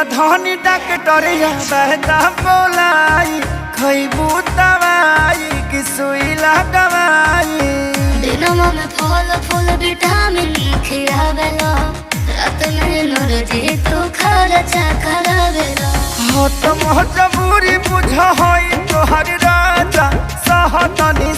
धनी डॉक्टर बहता बोलाई, खैबू दवाई कि सुई लगवाई। दिनमा में फल फूल विटामिन खियावेला, रात में नरजी तू खर्चा करावेला। हो तो मजबूरी बुझ, होई तोहर राजा सहतनी।